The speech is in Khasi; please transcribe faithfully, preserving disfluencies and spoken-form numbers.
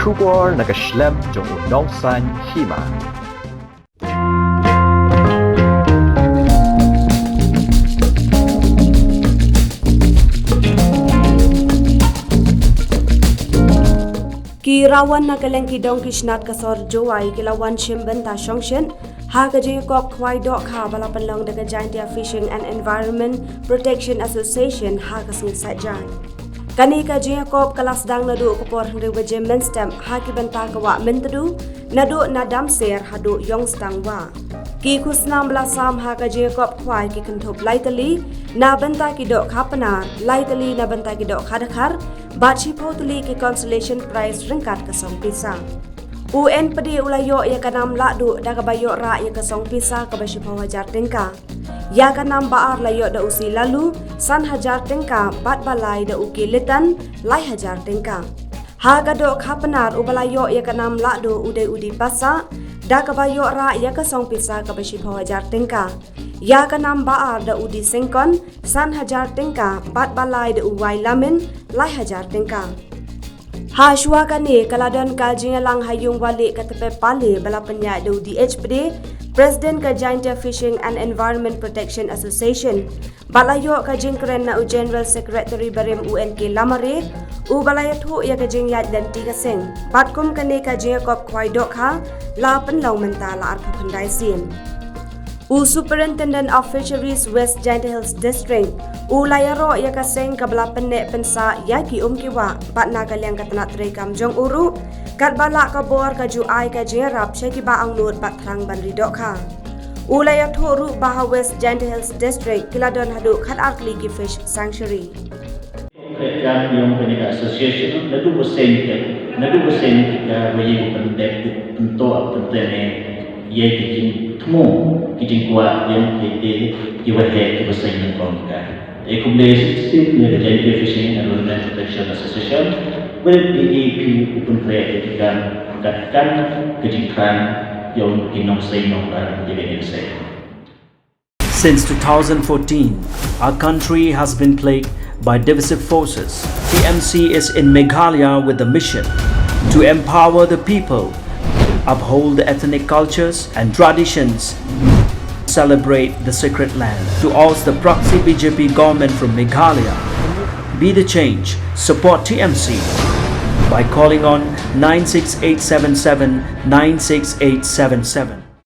Khubor na ka shlem jong u nongsan hima. Ki rawan na ka leng ki dong ki snat ka sor Jowai ki la wan shim bynta shongshit ha ka jingkop khwai dohkha ba la pynlong da ka Jaintia Fishing and Environment Protection Association ha ka sngi Saitjaiñ. Kane ka jingkop ka la sdang naduh ka por hynriew baje mynstep ha ki bynta ka wah Myntdu, naduh na Damser haduh Iongstang Wah. Ki khusnam ba la sam ha ka jingkop khwai ki kynthup lai tylli na bynta ki dohkha Pnar, lai tylli na bynta ki dohkha Dkhar, bad shiphew tylli ki consolation prize ryngkat ka song pisa. U N P D u la ïoh ïa ka nam lahduh da kaba ïoh rah ïa ka song pisa kaba shiphew hajar tyngka. Ïa ka nam ba ar la ïoh da u C Lalu, san hajar tyngka, bad ba lai da u K Litan, lai hajar tyngka. Ha ka dohkha Pnar uba la ïoh ïa ka nam lahduh u dei u D Passah, da kaba ïoh rah ïa ka song pisa kaba shiphew hajar tyngka. Ïa ka nam ba ar da u D Syngkon, san hajar tyngka, bad ba lai da u Y Lamin, lai hajar tyngka. Ha shuwa kane ka la don ka jingïalang ha Ïungwaleh ka Tepeh Paleh ba la pynïaid da u D H P D, President ka Jaintia Fishing and Environment Protection Association. Bad la ïoh ka jingkren na u General Secretary barim u N K Lamare, uba la ïathuh ïa ka jingïaid lynti ka seng. Bad kum kane ka jingkop khwai dohkha la pynlong mynta la arphew khyndai sien. U Superintendent of Fisheries West Jaintia Hills District u la ïaroh ïa ka seng kaba la pynneh pynsah ïa ki um ki wah bad na ka liang ka tnat treikam jong u ruh, katba lah ka bor ka ju ai ka jingïarap sha kiba angnud bad thrang ban ri dohkha. U la ïathuh ruh ba ha West Jaintia Hills District ki la don haduh khatar tylli ki fish sanctuary. Treikam ïong kane ka association naduh ba seng ka, naduh ba seng ka ba ïa ka pyndep, pyntoh, pyntene ïa ki jingthmu, ki jingkwah ïong ki, ki, ki waheh kiba seng nyngkong ka. E kumne shisien ïa ka Jaintia Fishing and Wildlife Protection Association, ba D A P u pyntrei ïa ki kam, kat kam ka jingthrang ïong ki nongseng nongpar ïa kane ka seng. Since two thousand fourteen, our country has been plagued by divisive forces. T M C is in Meghalaya with the mission to empower the people, uphold the ethnic cultures and traditions, celebrate the sacred land, to oust the proxy B J P government from Meghalaya. Be the change. Support T M C by calling on nine six eight seven seven nine six eight seven seven.